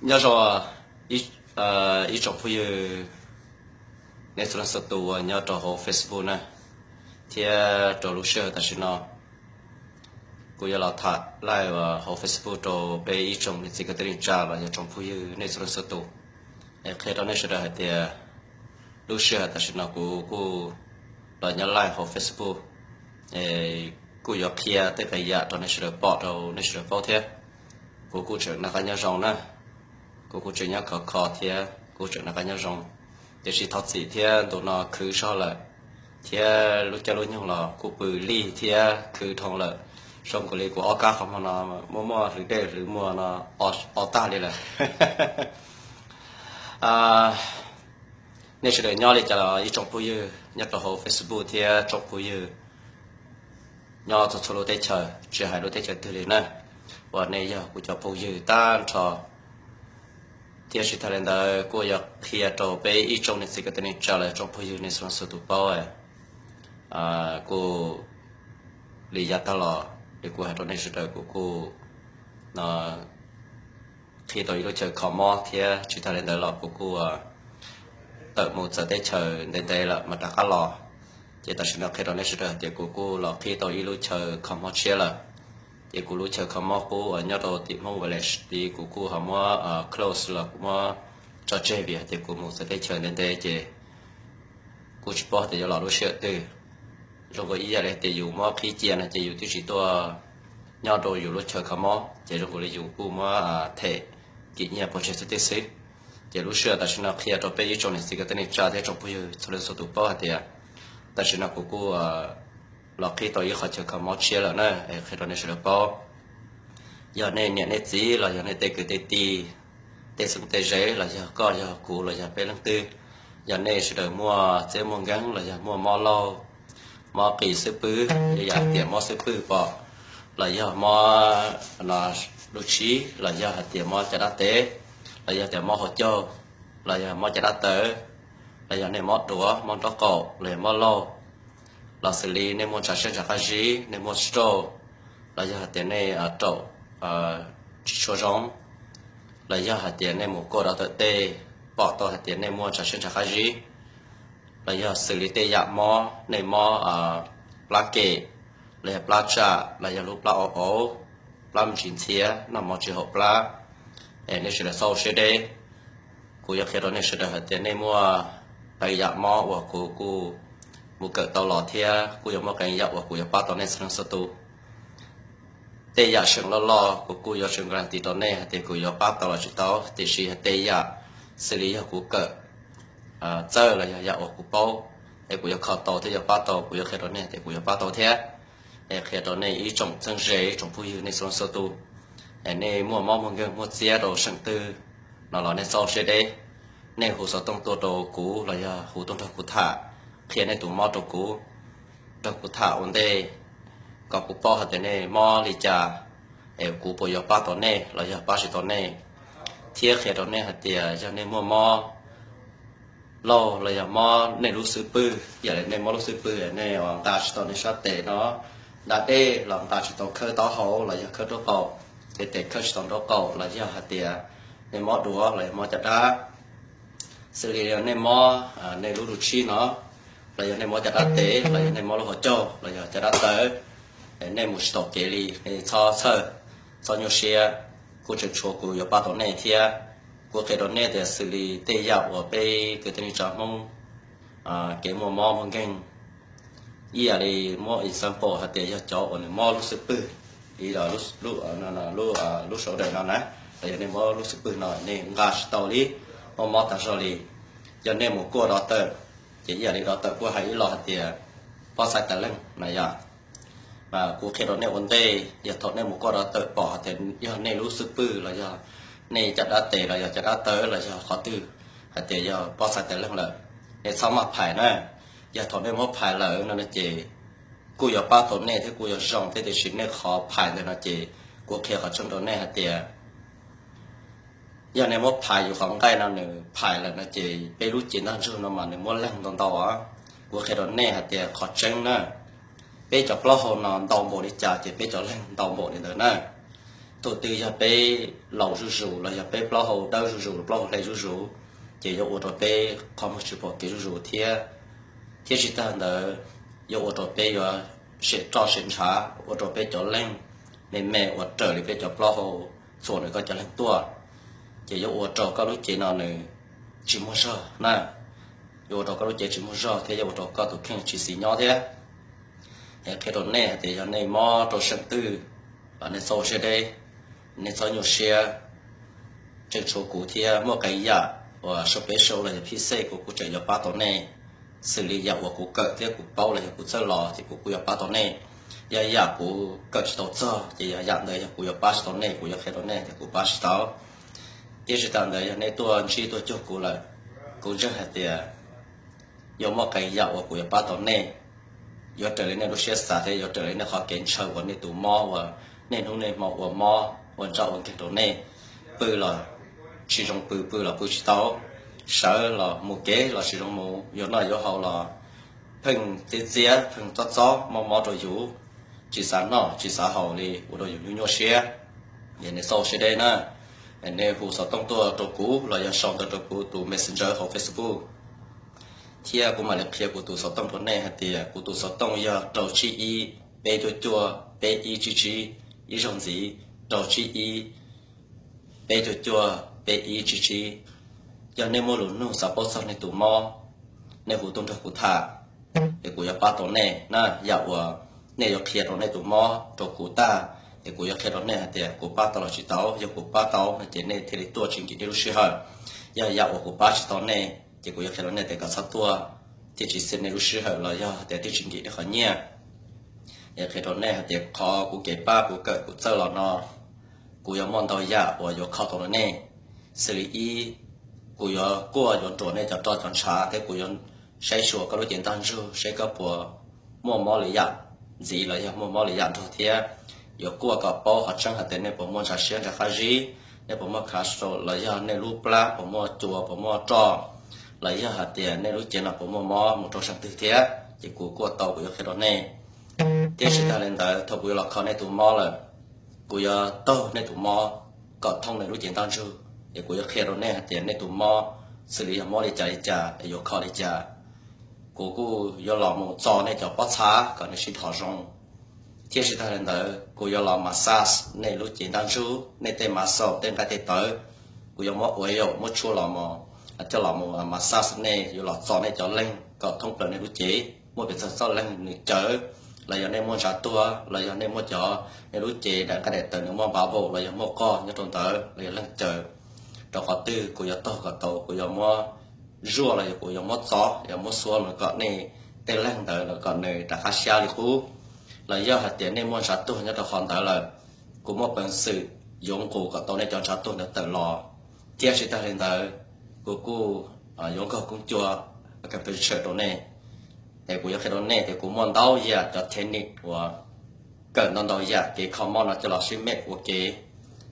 Nyob zoo ib tsoom phooj ywg nej txhua leej txhua tus uas nyob rau hauv Facebook na, thiab rau lub sij hawm tam sim no kuv yuav los tham live hauv Facebook rau peb ib tsoom niam txiv kwv tij neej tsa los yog tsoom phooj ywg nej txhua leej txhua tus, es qhia rau nej sawv daws hais tias lub sij hawm tam sim no kuv kuj los nyob live hauv Facebook, kuj yuav qhia tej qee yam rau nej sawv daws pom rau nej sawv daws paub thiab. Kuv kuj tseem noj qab nyob zoo na, kuv kuj tseem nyob khov kho thiab kuv tseem noj qab nyob zoo. Tiam sis thov txim thiab ntu no khwv zog lawm, thiab lub caij lub nyoog los kuj pw lij thiab khwv dhau lawm. Zoo nkaus li kuv ob kab qhov muag no muaj muaj hlwv dej hlwv muag no o tag li lawm. Nej sawv daws nyob li cas los ib tsoom phooj ywg nyob rau hauv Facebook thiab tsoom phooj ywg nyob txhua txhua lub teb chaws, tsis hais lub teb chaws twg li na, uas nej yog kuv cov phooj ywg tag nrho. Thiab tsis tas li ntawd kuj yuav qhia rau peb ib tsoom niam txiv kwv tij neej tsa los yog tsoom phooj ywg nej txhua leej txhua tus paub, kuj li yav tag los li kuv hais rau nej sawv daws kuv kuj qhib tau ib lub chaw kho mob thiab tsis tas li ntawd los kuv kuj tawm mus txawv teb chaws ntev ntev lawm mas rov qab los. Ces tam sim no qhia rau nej sawv daws hais tias kuv kuj los qhib tau ib lub chaw kho mob tshiab lawm. Ces kuv lub chaw kho mob qub uas nyob rau tim Hmoob Village tid kuv kuj ho muab close los kuv muab tso tseg vim hais tias kuv mus txawv teb chaws ntev ntev ces kuj tsis paub tias yuav los lub sij hawm twg. Zoo nkaus ib yam li tias yus muab qhib cia no ces yus twb tsis tuaj nyob rau yus lub chaw kho mob ces zoo nkaus li yus kuj muab them kim nyiaj pov tseg xwb tib xwb. Ces lub sij hawm tam sim no qhia rau peb ib tsoom niam txiv kwv tij neej tsa thiab tsoom phooj ywg txhua leej txhua tus paub hais tias tam sim no kuv kuj los qhib tau ib qhov chaw kho mob tshiab lawm na, qhia rau nej sawv daws paub. Yog nej niam nej txiv los yog nej tej kwv tej tij, tej xeeb tej ze los yog koj yog kuv los yog peb leej twg, yog nej sawv daws muaj txiab muaj nkeeg los yog muaj mob laug, mob qis xwb pwg, yam tias mob xwb pwg pom, los yog mob lub tshib, los yog hais tias mob caj dab tes, los yog tias mob hauv caug, los yog mob caj dab taw, los yog nej mob duav mob nraub qaum los yog mob laug, los xws li nej muaj tsav siab ntsa qab zib, nej muaj stroke, los yog hais tias nej raum tsis tshua zoo, los yog hais tias nej mus kuaj dov tawm tej pom tau hais tias nej muaj tsav siab ntsa qab zib, los yog xws li tej yam mob, nej mob plab kem, los yog plab tsam, los yog lub plab au au, plab me ntsis ntxhiab, noj mov tsis haum plab, es nej sawv daws txhob ua siab deb. Kuv yuav qhia rau nej sawv daws hais tias nej muaj qee yam mob uas kuv kuj mus kawm tau los thiab kuj yuav muaj qee yam uas kuv yuav pab tau nej txhua leej txhua tus. Tej yam seem loj loj kuv kuj yuav tsis guarantee rau nej hais tias kuv yuav pab tau los tsis tau, tiam sis tej yam xws li yog kuv kawm txawj los yog yam uas kuv paub, es kuv yuav kho tau thiab yuav pab tau, kuv yuav qhia rau nej hais tias kuv yuav pab tau thiab. Es qhia rau nej ib tsoom txheeb ze, ib tsoom phooj ywg nej txhua leej txhua tus, es nej muaj mob muaj nkeeg muaj txiab rau seem twg no los nej txhob ua siab deb. Nej hu xov tooj tuaj rau kuv los yog hu tuaj nrog kuv tham, qhia nej tus mob rau kuv, nrog kuv tham ua ntej, kom kuv paub hais tias nej mob li cas, es kuv puas yuav pab tau nej los yog pab tsis tau nej, thiab qhia rau nej hais tias yog nej muaj mob laug los yog mob nej lub xub pwg, yam li nej mob lub xub pwg, nej nqa tsis tau nej sab tes no, da dej los nqa tsis tau, khawb taub hau los yog khawb nraub qaum, tes tes khawb tsis tau nraub qaum, los yog hais tias nej mob duav los yog mob caj dab, xws li nej mob nej lub lub tshib no, los yog nej mob caj dab tes, los yog nej mob lub hauv caug los yog caj dab taw, nej mus tsis taus kev li, nej txhob txhawj, txhob nyuaj siab, kuj tseem tshuav kuv yuav pab tau nej thiab. Kuv qhia rau nej tias xws li tej yam uas peb kwv tij neej tsa Hmoob kev muaj mob muaj nkeeg, ib yam li muab example hais tias yog cov uas nws mob lub xub pwg, ib lub shoulder no na, los yog nej mob lub xub pwg no nej nqa tsis tau li, mob mob tag zog li, yog nej mus kuaj dov tawm, ces ib yam li dov tawm kuj hais ib los hais tias pob txhais taws leej na yom. Mas kuv qhia rau nej ua ntej, yog thaum nej mus kuaj dov tawm pom hais tias yog nej lub xub pwg los yog nej caj dab tes los yog caj dab taw los yog qhov twg hais tias yog pob txhais taws leej lawm, nej txhob maj phais na. Yog thaum nej muab phais lawm no ces kuj yuav pab tau nej thiab kuj yuav zoo thiab, tiam sis nej qhov phais ntawd no ces kuv qhia qhov tseeb rau nej hais tias yog nej muab phais yus qhov nqaij no nws phais lawm no ces peb lub cev ntaj ntsug no mas nws muab leeg ntau ntau os. Kuv qhia rau nej hais tias qhov tseeb na, peb cov plaub hau no ntau npaum li cas ces peb cov leeg ntau npaum li ntawd na. thaum twg yog peb laus zuj zus los yog peb plaub hau dawb zuj zus, plaub hau hle zuj zus, ces yuav ua rau peb qhov muag tsis pom kev zuj zus thiab. Thiab tsis tag ntawd, yuav ua rau peb yuav sem roj sem ntshav, ua rau peb cov leeg me me uas raws li peb cov plaub hau txhuam nws koj cov leeg tuaj, ces yuav ua rau koj lub cev no nws tsis muaj zog na. Yuav ua rau koj lub cev tsis muaj zog thiab yuav ua rau koj tus kheej tsis xis nyob thiab. Es qhia rau nej hais tias yog nej mob rau seem twg los nej txhob ua siab deb, nej txhob nyuaj siab. Tseem tshuav kuv thiab, muaj qee yam uas sau peb sau los yog phij xej kuv kuj tseem yuav pab tau nej, xws li yam uas kuv kawm thiab kuv paub los yog kuv txawj los ces kuv kuj yuav pab tau nej. Yog yam kuv kawm tsis tau txog ces yog yam ntawd yog kuv yuav pab tsis tau nej, kuv yuav qhia rau nej tias kuv pab tsis tau. Thiab tsis tas ntawd yog nej tuaj ntsib tuaj cuag kuv lawm, kuv ntseeg hais tias yuav muaj qee yam uas kuv yuav pab tau nej, yuav raws li nej lub siab xav thiab yuav raws li nej qhov kev ntshaw uas nej tus mob uas nej hnub nej hmo ua mob ua ntsaj ua nkeeg rau nej. Pw los tsis zoo pw, pw los pw tsis tau, sawv los mus kev los tsis zoo mus, yuav noj yuav haus los pheej txiab txiab pheej txob txob mob mob rau yus, tsis xav noj tsis xav haus li ua rau yus nyuaj nyuaj siab. Es nej txhob ua siab deb na, nej hu xov tooj tuaj rau kuv los yog sau ntawv rau kuv tus Messenger hauv Facebook. Thiab kuv mam li qhia kuv tus xov tooj rau nej hais tias kuv tus xov tooj yog rau tsib ib peb cuaj cuaj peb ib tsib tsib, ib zaug ntxiv, rau tsib ib peb cuaj cuaj peb ib tsib tsib. Yog nej muaj lus nug xav paub txog nej tus mob, nej hu tuaj nrog kuv tham, es kuv yuav pab tau nej na. Yam uas nej yuav qhia rau nej tus mob rau kuv tag, es kuv yuav qhia rau nej hais tias kuv pab tau los tsis tau. Yog kuv pab tau no ces nej thiaj li tuaj tsis nkim nej lub sij hawm. Yog yam uas kuv pab tsis tau nej ces kuv yuav qhia rau nej tias kom txhob tuaj, thiaj tsis xij nej lub sij hawm los yog tias thiaj tsis nkim nej qhov nyiaj. Es qhia rau nej hais tias qhov kuv kev pab kuv kawm kuv txawj los no, kuv yuav muaj ntau yam uas yuav kho tau rau nej. Xws li ib, kuv yuav kuaj yuav nruam nej cov roj cov ntshav thiab kuv yuav saib xyuas koj lub cev ntaj ntsug saib koj puas muaj mob lwm yam ntxiv los yog muaj mob lwm yam nrog thiab. Yuav kuaj kom paub qhov tseeb hais tias nej puas muaj ntsa siab ntsa qab zib, nej puas muaj cholesterol los yog nej lub plab puas muaj cua puas muaj roj, los yog hais tias nej lub cev no puas muaj mob mus rau seem twg thiab, ces kuv kuaj tau kuv yuav qhia rau nej. Thiab tsis tag li ntawd, thaum kuv yuav los kho nej tus mob lawm, kuv yuav taug nej tus mob kom thoob nej lub cev ntaj ntsug, es kuv yuav qhia rau nej hais tias nej tus mob xws li yog mob li cas li cas es yuav kho li cas. Kuv kuj yuav los mus txo nej cov pob txha kom nws sib dhos zoo. Thiab tsis tag li ntawd, kuv yuav los massage nej lub cev ntaj ntsug, nej tej muscle, tej nqaij tej tawv. Kuv yuav muab ua yaum muab tshuaj los, coj los mus massage nej, yuav los txo nej cov leeg kom thoob plaws nej lub cev. Muaj pes txog txoj leeg nws cawv, los yog nej muaj ntsa tuag, los yog nej muaj cov, nej lub cev daim nqaij daim tawv nws muaj npav vau los yog muaj qoj nyob rau ntawd los yog leeg cawv rau qhov twg, kuv yuav taug kom tau, kuv yuav muab zuaj los yog kuv yuav muab txo, yuav muab xuab los kom nej tej leeg ntawd los kom nws rov qab xyab li qub. Los yog hais tias nej muaj ntsa tuag nyob rau qhov ntawd lawm, kuv muaj peev xwm yuav nqus kom tau nej cov ntsa tuag ntawd tawm los. Thiab tsis tag li ntawd, kuv kuj yuav nkaug koob cua, acupuncture rau nej. Es kuv yuav qhia rau nej tias kuv muaj ntau yam cov technique uas kawm ntau ntau yam kev kho mob no coj los sib mix ua ke,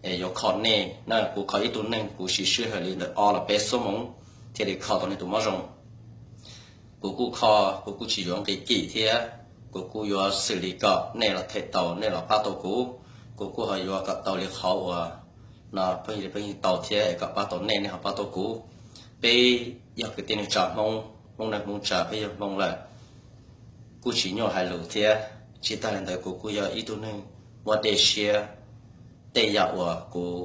es yuav kho nej na. Kuv kho ib tug neeg kuv siv sij hawm li ntawm ob los peb xuab moos thiaj li kho tau nej tus mob zoo. Kuv kuj kho, kuv kuj tsis yuav nqi kim thiab, kuv kuj yuav xws li kom nej los them tau, nej los pab tau kuv. Kuv kuj ho yuav kom tau li qhov uas no pheej yig pheej yig tau thiab es kom pab tau nej, nej ho pab tau kuv. Peb yog kwv tij neej tsa Hmoob, Hmoob neej Hmoob tsa, peb yog Hmoob lawm, kuj tsis nyuaj hais lus thiab. Tsis tag li ntawd kuv kuj yog ib tug neeg muaj dej siab, tej yam uas kuv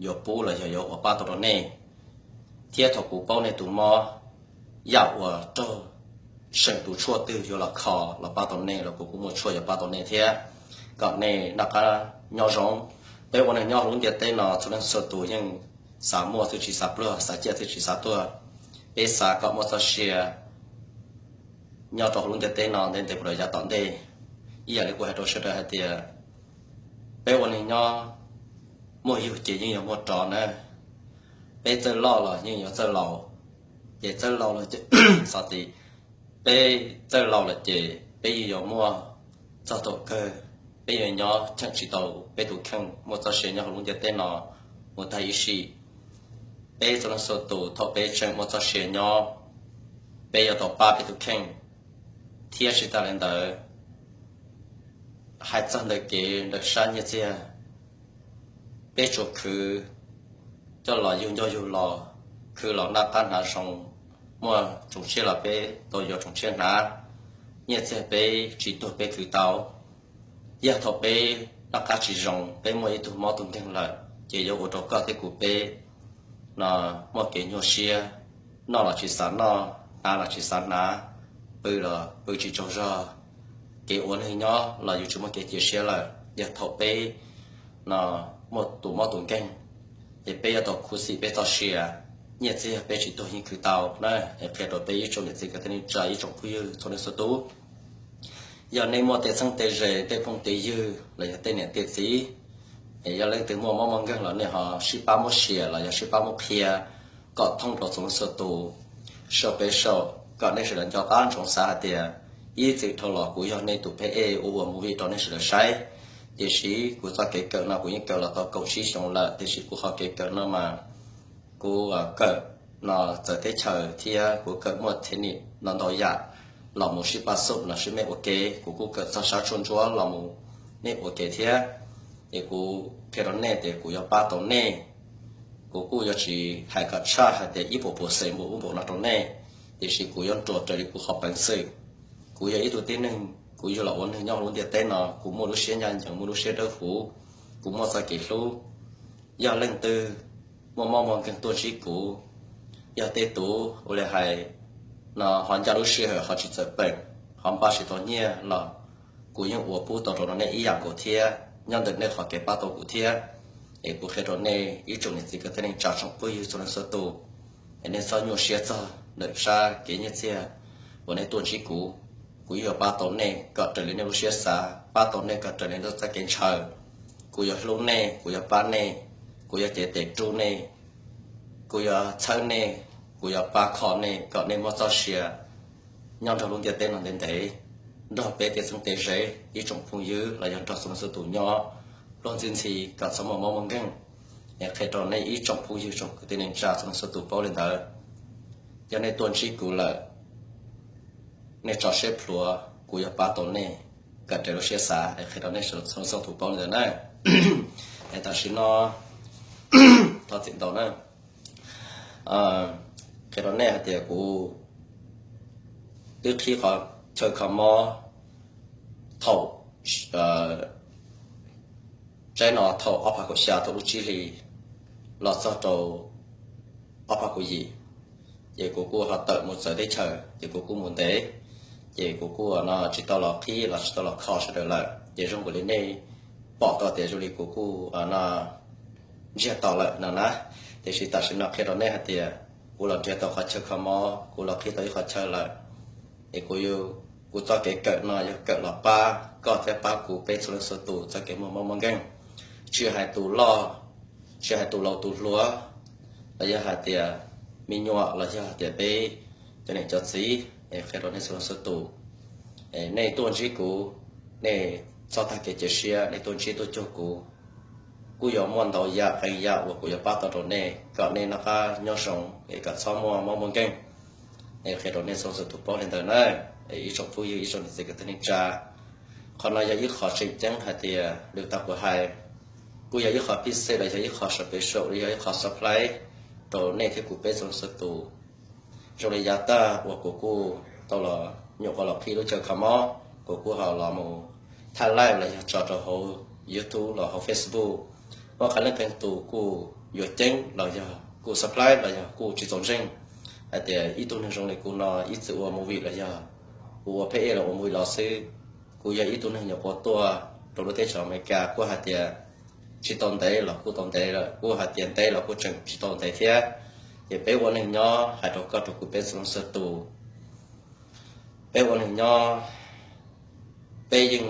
yuav pub los yog yuav ua pab tau rau nej. Thiab thaum kuv paub nej tus mob, yam uas raug seem tus tshuaj twg yuav los kho los pab tau nej los kuv kuj muaj tshuaj yuav pab tau nej thiab, kom nej noj qab nyob zoo. Peb ua neeg nyob hauv lub ntiaj teb no txhua leej txhua tus yeej xav muaj xwb tsis xav pluag, xav ciaj xwb tsis xav tuag. Peb xav kom muaj txoj sia nyob rau hauv lub ntiaj teb no ntev ntev puag rau yav tom ntej. Ib yam li kuv hais rau sawv daws hais tias, peb ua neeg nyob, muaj yug ces yeej yuav muaj rov na. Peb txawj loj los yeej yuav txawj laus, ces txawj laus los ces, xov ti, peb txawj laus lawm ces peb yeej yuav muaj txog thaum kawg, peb yuav nyob cheem tsis tau peb tus kheej muaj txoj sia nyob hauv lub ntiaj teb no mus tag ib sim. Peb txhua leej txhua tus thaum peb tseem muaj txoj sia nyob, peb yuav tau pab peb tus kheej. Thiab tsis tas li ntawd, hais txog ntawm kev ntawm sab nyiaj txiag, peb tsuas khwv coj los yug ncauj yug lo, khwv los noj qab hnav zoo, muaj tsoom tshiab los peb tau yuav tsoom tshiab hnav, nyiaj txiag peb tsis tuag peb khwv tau. Yog thaum peb noj qab tsis zoo, peb muaj ib tug mob tus nkeeg lawm, ces yuav ua rau koj thiab kuv peb no muaj kev nyuaj siab, noj los tsis xav noj, hnav los tsis xav hnav, pw los pw tsis tsaug zog, kev ua neeg nyob los yus tsis muaj kev cia siab lawm. Yog thaum peb no muaj tus mob tus nkeeg, ces peb yuav tau khuv xim peb txoj sia, nyiaj txiag peb tsis tuag yeej khwv tau na. Es qhia rau peb ib tsoom niam txiv kwv tij neej tsa ib tsoom phooj ywg txhua leej txhua tus, yog nej muaj tej txheeb tej ze, tej phooj tej ywg los yog tej niam tej txiv, es yog leej twg muaj mob muaj nkeeg los nej ho sib pab muab share los yog sib pab muab qhia kom thoob rau txhua leej txhua tus, sau peb sau, kom nej sawv daws nco qab ntsoov xav hais tias ib txwm dhau los kuv yog nej tus phab ej ua ua movie rau nej sawv daws saib, tiam sis kuv txoj kev kawm no kuv yeej kawm los tau kaum tsib xyoo lawm, tiam sis kuv qhov kev kawm no mas kuv kawm no txawv teb chaws thiab kuv kawm muaj txheeb nim no ntau yam los mus sib pab xub los sib mej ua ke. Kuv kuj kawm txog sab tshuaj ntsuab los mus mej ua ke thiab. Es kuv qhia rau nej tias kuv yuav pab tau nej. Kuv kuj yuav tsis hais kom tshaj hais tias ib puas puas xees npaum ub npaum no rau nej, tiam sis kuv yuav nruas raws li kuv qhov peev xwm. Kuv yog ib tug tib neeg, kuv yug los ua neeg nyob hauv lub ntiaj teb no, kuv muaj lub siab ncaj ncees, muaj lub siab dawb huv, kuv muaj txoj kev hlub. Yog leej twg muaj mob muaj nkeeg tuaj ntsib kuv, yog tej tus ua li hais no ho ncaj lub sij hawm ho tsis txawm peem, ho npaj tsis tau nyiaj los kuv yeej ua pub tau rau nej ib yam nkaus thiab, nyob ntawm nej qhov kev pab tau kuv thiab. Es kuv qhia rau nej ib tsoom niam txiv kwv tij neej tsa tsoom phooj ywg txhua leej txhua tus, es nej txhob nyuaj siab txog ntawm sab kev nyiaj txiag uas nej tuaj ntsib kuv. Kuv yuav pab tau nej kom raws li nej lub siab xav, pab tau nej kom raws li nej txoj kev ntshaw. Kuv yuav hlub nej, kuv yuav pab nej, kuv yuav cev tes rub nej, kuv yuav txhawb nej, kuv yuav pab kho nej kom nej muaj txoj sia nyob nrog lub ntiaj teb no ntev ntev, nrog peb tej txheeb tej ze, ib tsoom phooj ywg los yog nrog txhua leej txhua tus nyob luag ntxhi ntxhi kom txhob muaj mob muaj nkeeg. Es qhia rau nej ib tsoom phooj ywg tsoom kwv tij neej tsa txhua leej txhua tus paub li ntawd. Yog nej tuaj ntsib kuv lawm, nej tso siab plhuav, kuv yuav pab tau nej kom raws lub siab xav. Es qhia rau nej txhua leej txhua tus paub li ntawd na. Es tam sim no thov txim ntau na, qhia rau nej hais tias kuv twb qhib qhov chaw kho mob thaum tsaib no thaum ob phav kaum xya thaum lub tsib hlis los txog rau ob phav kaum yim, ces kuv kuj ho tawm mus txawv teb chaws ces kuv kuj mus ntev, ces kuv kuj no tsis tau los qhib los tsis tau los kho sawv daws lawm. Ces zoo nkaus li nej pom tau tias zoo li kuv kuj no ntsiag to lawm no na. Tiam sis tam sim no qhia rau nej hais tias kuv los nrhiav tau qhov chaw kho mob, kuv los qhib tau ib qhov chaw lawm. Es kuv, kuv txoj kev kawm no yog kawm los pab koj thiab pab kuv peb txhua leej txhua tus txoj kev muaj mob muaj nkeeg, tsis hais tus loj, tsis hais tus laus tus hluas, los yog hais tias me nyuam los yog hais tias peb cov niam cov txiv. Es qhia rau nej txhua leej txhua tus, nej tuaj ntsib kuv, nej txhob tag kev cia siab, nej tuaj ntsib tuaj cuag kuv, kuj yuav muaj ntau yam qee yam uas kuv yuav pab tau rau nej kom nej noj qab nyob zoo es kom txhob muaj mob muaj nkeeg. Es qhia rau nej txhua leej txhua tus paub li ntawd na. Ib tsoom phooj ywg, ib tsoom niam txiv kwv tij neej tsa, qhov no yog ib qho tseem ceeb hais tias lwm tag kuv hais, kuj yog ib qho pib xej los yog ib qho special los yog ib qho surprise rau nej thiab kuv peb txhua leej txhua tus. Zoo li yav tag uas kuv kuj tau los nyuam qhuav los qhib lub chaw kho mob, kuv kuj ho los mus thaij live los yog tso rau hauv YouTube los hauv Facebook, muaj qee leej qee tus kuj yuav ceeb los yog kuj surprise los yog kuj tsis txaus ntseeg hais tias ib tug neeg zoo li kuv no ib txwm ua movie los yog kuv ua phab ej los ua movie los xwb. Kuv yog ib tug neeg nyuam qhuav tuaj rau lub teb chaws Amelikas, kuj hais tias tsis tau ntev los kuj tau ntev lawm, kuj hais tias ntev los kuj tseem tsis tau ntev thiab. Ces peb ua neeg nyob, hais rau koj rau kuv peb txhua leej txhua tus, peb ua neeg nyob, peb yeej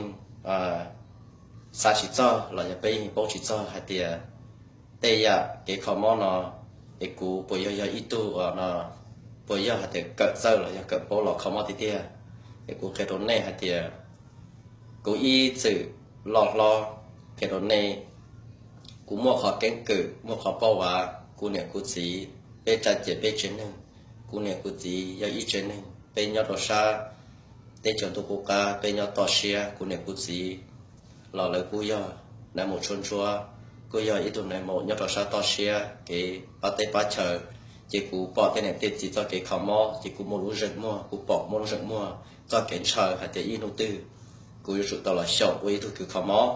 xav tsis txog los yog peb yeej paub tsis txog hais tias tej yam kev kho mob no, es kuv puas yog yog ib tug uas no, puas yog hais tias kawm txawj los yog kawm paub los kho mob tiag tiag. Es kuv qhia rau nej hais tias kuv ib txwm loj hlob, qhia rau nej, kuv muaj qhov keeb kwm muaj qhov paub vav, kuv niam kuv txiv peb tsa ciam peb tsev neeg, kuv niam kuv txiv yog ib tsev neeg, peb nyob rau sab teb chaws ntuj qub qab, peb nyob toj siab, kuv niam kuv txiv los lawv kuj yog nais mus tshuaj ntsuab, kuj yog ib tug neeg mus nyob rau sab toj siab kev pab teb pab chaw, ces kuv pom tej niam tej txiv txoj kev kho mob ces kuj muaj lub zeem muag, kuv pom muaj lub zeem muag txoj kev ntshaw hais tias ib hnub twg kuv yuav tsum tau los xyaum ua ib tug kws kho mob.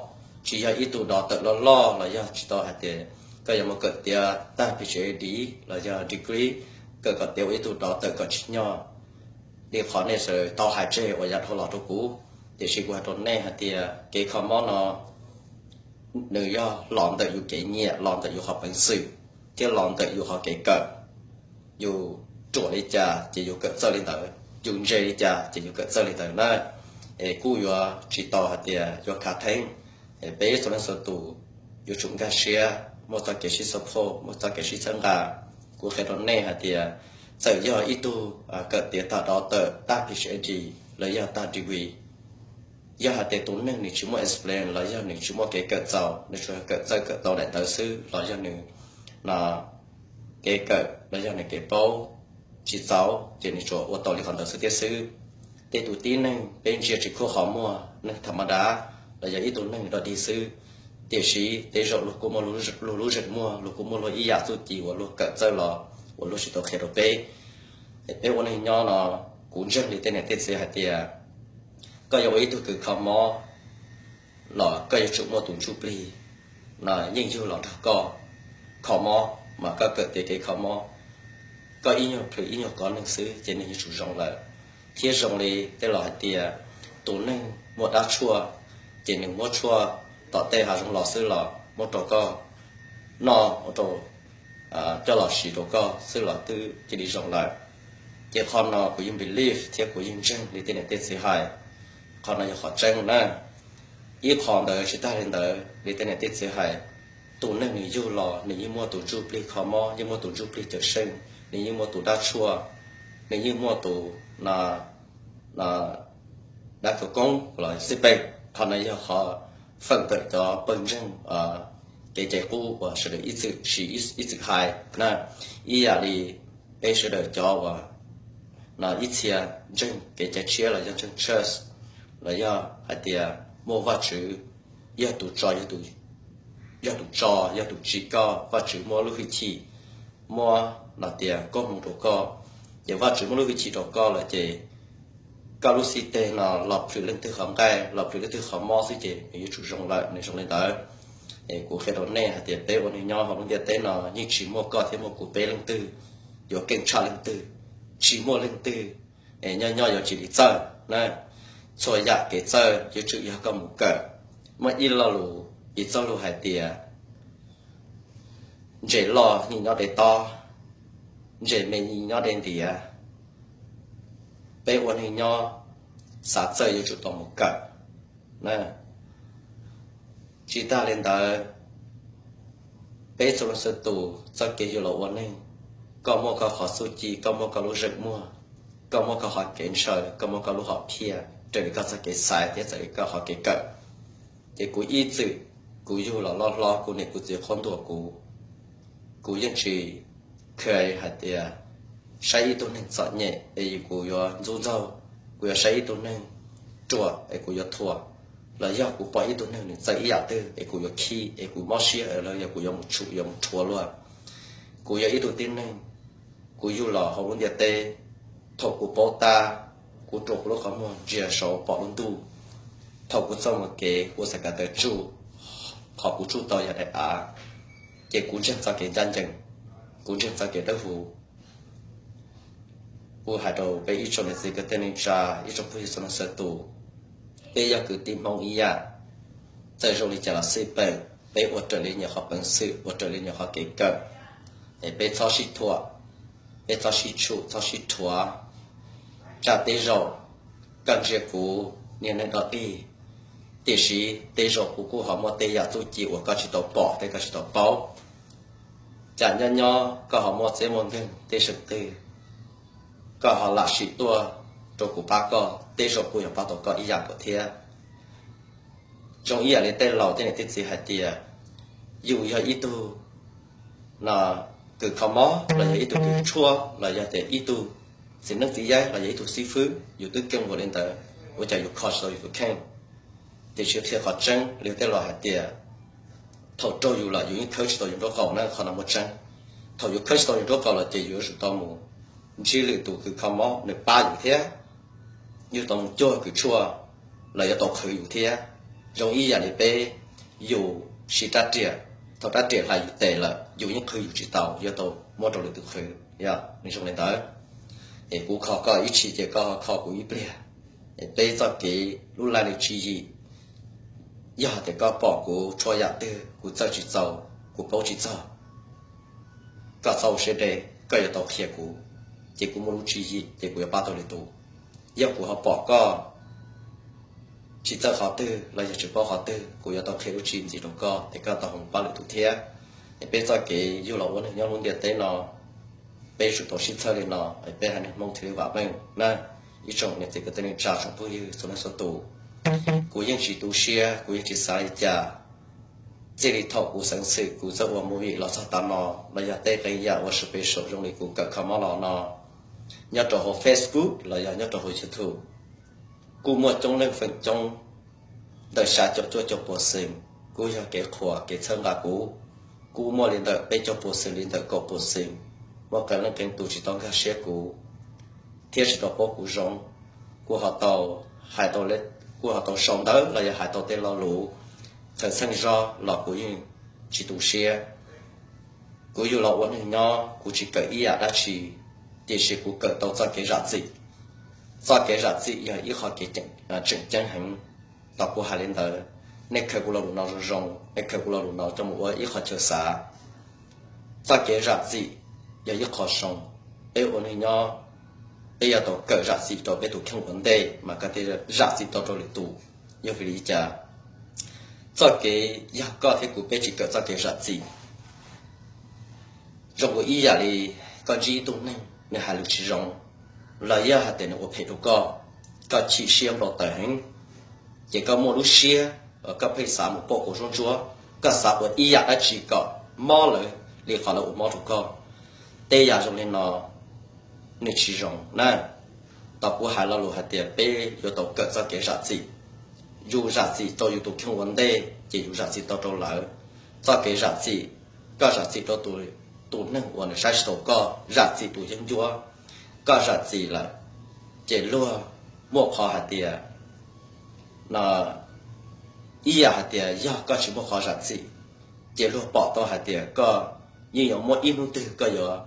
Tsis yog ib tug dov tawm loj loj los yog tsis tau hais tias koj yuav mus kawm tiav tag PhD los yog degree, kawm kom tiav ua ib tug dov tawm kom tsim nyog li qhov nej sawv daws tau hais tseg uas yav dhau los rau kuv. Tiam sis kuv hais rau nej hais tias kev kho mob no nws yog los ntawm yus kev nyiam, los ntawm yus qhov peev xwm, thiab los ntawm yus qhov kev kawm. Yus ruam li cas ces yus kawm txawj li ntawd, yus ntse li cas ces yus kawm txawj li ntawd na. Es kuj yuav tsis tau hais tias yuav khav theeb. Es peb txhua leej txhua tus yuav tsum nkag siab, muaj txoj kev sib support, muaj txoj kev sib txhawb nqa. Kuv qhia rau nej hais tias txawm yog ib tug kawm tiav tag dov tawm, tag PhD los yog tag degree, yog hais tias tus neeg nws tsis muaj experience los yog nws tsis muaj kev kawm txaus, nws tsuas kawm txawj kawm tau daim ntawv xwb los yog nws kev kawm los yog nws kev paub tsis txaus ces nws tsuas ua tau li qhov ntawd xwb thiab xwb. Tej tus tib neeg peb ntsia tsis khuj qhov muag, neeg tham ma dav los yog ib tug neeg dog dig xwb, tiam sis tej zaum luag kuj muaj luag lub zeem muag, luag kuj muaj luag ib yam txuj ci uas luag kawm txawj los uas luag tsis tau qhia rau peb. Peb ua neeg nyob no, kuv ntseeg li tej niam tej txiv hais tias koj yuav ua ib tug kws kho mob los koj yuav tsum muaj tus ntsuj plig no yeej yug los nrog koj kho mob, mas koj kawm tiav kev kho mob, koj ib nyuag plhws ib nyuag kov neeg xwb ces nws yuav tsum zoo lawm. Thiab zoo li tej laus hais tias tus neeg muaj dab tshuaj ces nws muab tshuaj tom tej hav zoov los xwb los muab rau koj noj, muab rau coj los siv rau koj xwb los twb cia li zoo lawm. Ces qhov no kuv yeej believe thiab kuv yeej ntseeg li tej niam tej txiv hais, qhov no yog qhov tseeb na. Ib qho ntawd tsis tag li ntawd, li tej niam tej txiv hais, tus neeg nws yug los nws yeej muaj tus ntsuj plig kho mob, yeej muaj tus ntsuj plig cawm seej, nws yeej muaj tus dab tshuaj, nws yeej muaj tus dab khav koob los xij peem. Qhov no yog qhov feem ntawm cov pawg ntseeg kev cai qub uas sawv daws ib txwm siv ib txwm hais na. Ib yam li peb sawv daws cov uas ib txhia ntseeg kev cai tshiab los yog ntseeg church, los yog hais tias muaj Vajtswv yog tus tso, yog tus tso, yog tus tsim koj, Vajtswv muab lub hwj chim, muab no tias koob hmoov rau koj. Ces Vajtswv muab lub hwj chim rau koj lawm ces koj lub xib teg no los plhws leej twg qhov nqaij, los plhws leej twg qhov mob xwb ces nws yuav tsum zoo lawm, nws zoo li ntawd. Es kuv qhia rau nej hais tias peb ua neeg nyob hauv lub ntiaj teb no yeej tsis muaj koj thiab muaj kuv peb leej twg yuav keej tshaj leej twg, tsis muaj leej twg es nyob nyob yuav tsis li txawj na. Txhua yam kev txawj yuav tsum yog koj mus kawm. Muaj ib lo lus, ib txoj lus hais tias ntses loj yeej nyob deb tob, ntses me yeej nyob deb ntiav. Peb ua neeg nyob, xav txawj yuav tsum tau mus kawm na. Tsis tag li ntawd, peb txhua leej txhua tus txoj kev yug los ua neeg, koj muaj koj qhov txuj ci, koj muaj koj lub zeem muag, koj muaj koj qhov kev ntshaw, koj muaj koj lub hom phiaj raws li koj txoj kev xaiv thiab raws li koj qhov kev kawm. Ces kuv ib txwm, kuv yug los loj hlob, kuv niam kuv txiv qhuab ntuas kuv, kuv yeej tsis kheev hais tias saib ib tug neeg txom nyem es kuv yuav ntxub ntxaug, kuv yuav saib ib tug neeg ruam es kuv yuav thuam, los yog kuv pom ib tug neeg nws txawj ib yam twg es kuv yuav khib es kuv mob siab los yog kuv yuav mus tshum yuav mus rhuav luag. Kuv yog ib tug tib neeg, kuv yug los hauv lub ntiaj teb, thaum kuv paub tab, kuv rua kuv lub qhov muag ntsia saud pom lub ntuj, thaum kuv txoj mus kev kuv xav kav taw tsuj, qhov kuv tsuj tau yog daim av, ces kuv ntseeg txoj kev ncaj ncees, kuv ntseeg txoj kev dawb huv. Kuv hais rau peb ib tsoom niam txiv kwv tij neej tsa, ib tsoom phooj ywg txhua leej txhua tus, peb yog kwv tij Hmoob ib yam, txawm zoo li cas los xij peem, peb ua raws li nyias qhov peev xwm, ua raws li nyias qhov kev kawm, es peb txhob sib thuam, peb txhob sib tshum, txhob sib rhuav. Tsam tej zaum koj ntsia kuv niag neeg dog dig, tiam sis tej zaum kuv kuj ho muaj tej yam txuj ci uas koj tsis tau pom thiab koj tsis tau paub. Tsam nyob nyob koj ho muaj txeb muaj nkeeg tej seem twg, koj ho lam sim tuaj rau kuv pab koj, tej zaum kuj yuav pab tau koj ib yam nkaus thiab. Zoo ib yam li tej laus tej niam tej txiv hais tias, yus yog ib tug no kws kho mob los yog ib tug kws tshuaj los yog tias ib tug txiv neeb txiv yaig los yog ib tug xib fwb, yus twb keej npaum li ntawd, ua cas yus kho tsis tau yus tus kheej? Tiam sis qhia qhov tseeb li tej laus hais tias, Thaum raug yus lawm yus yeej khawb tsis tau yus nraub qaum na, qhov no muaj tseeb. Thaum yus khawb tsis tau yus nraub qaum lawm ces yus yuav tsum tau mus ntsib lwm tus kws kho mob nws pab yus thiab, yus tau mus cuag kws tshuaj los yuav tau qhwv yus thiab. Zoo ib yam li peb yus siv rab riam, thaum rab riam hlais yus tes lawm yus yeej qhwv yus tsis tau, yuav tau muab rau lwm tus qhwv. Yog nws zoo li ntawd, es kuv kho koj ib tsam ces koj kho kuv ib pliag. Es peb txoj kev lub laj lim tswv yim, yog tias koj pom kuv tshuav yam twg kuv txawj tsis txaus, kuv paub tsis txog, koj txhob ua siab deb, koj yuav tau qhia kuv, ces kuv muaj lub tswv yim ces kuv yuav pab tau lwm tus. Yog kuv ho pom koj tsis txawj qhov twg los yog tsis paub qhov twg, kuv yuav tau qhia lub tswv yim ntxiv rau koj es koj tau ho pab lwm tus thiab. Es peb txoj kev yug los ua neeg nyob lub ntiaj teb no, peb yuav tsum tau sib txhawb li no, es peb haiv neeg Hmoob thiaj li vam meej na. Ib tsoom niam txiv kwv tij neej tsa tsoom phooj ywg txhua leej txhua tus, kuv yeej tsis tu siab, kuv yeej tsis xav li cas. Txij li thaum kuv xeev xwm kuv txawj ua movie los txog tav no, los yog tej qee yam uas special zoo li kuv kawm kho mob los no, nyob rau hauv Facebook los yog nyob rau hauv YouTube, kuj muaj coob leej feem coob ntawm xya caum cuaj caum puas xees kuj yog kev qhuas kev txhawb nqa kuv. Kuj muaj li ntawm peb caug puas xees li ntawm kaum puas xees muaj qee leej qee tus tsis tau nkag siab kuv thiab tsis tau paub kuv zoo. Kuv ho tau hais tau, kuv ho tau sau ntawv los yog hais tau tej lo lus txhawj txheej zog los kuv yeej tsis tu siab. Kuv yug los ua neeg nyob kuv tsis kawm ib yam dab tsi, tiam sis kuv kawm tau txoj kev zam txim. Txoj kev zam txim yog ib qho kev tseem ceeb heev. Tau kuv hais li ntawd, nej khaws kuv lo lus no zoo zoo, nej khaws kuv lo lus no coj mus ua ib qho chaw xav. Txoj kev zam txim yog ib qho zoo. Peb ua neeg nyob, peb yuav tau kawm zam txim rau peb tus kheej ua ntej mas koj thiaj zam txim tau rau lwm tus. Yog vim li cas? Txoj kev yog koj thiab kuv peb tsis kawm txoj kev zam txim, zoo ua ib yam li koj ntsib ib tug neeg nws hais lus tsis zoo, los yog hais tias nws ua phem rau koj, koj chim siab npau taws heev, ces koj muaj lub siab, koj pheej xav mus pauj kua zuab ntsuab, koj xav ua ib yam dab tsi kom mob lawv li qhov lawv ua mob rau koj. Tej yam zoo li no nws tsis zoo na. Tau kuv hais lo lus hais tias peb yuav tau kawm txoj kev zam txim. Yus zam txim rau yus tus kheej ua ntej ces yus zam txim tau rau lawv. Txoj kev zam txim, koj zam txim rau tus neeg uas nws saib tsis taus koj, zam txim tus yeeb ncuab, koj zam txim lawm ces luag muaj qhov hais tias, no, ib yam hais tias yog koj tsis muaj qhov zam txim, ces luag pom tau hais tias koj yeej yuav muaj ib hnub twg koj yuav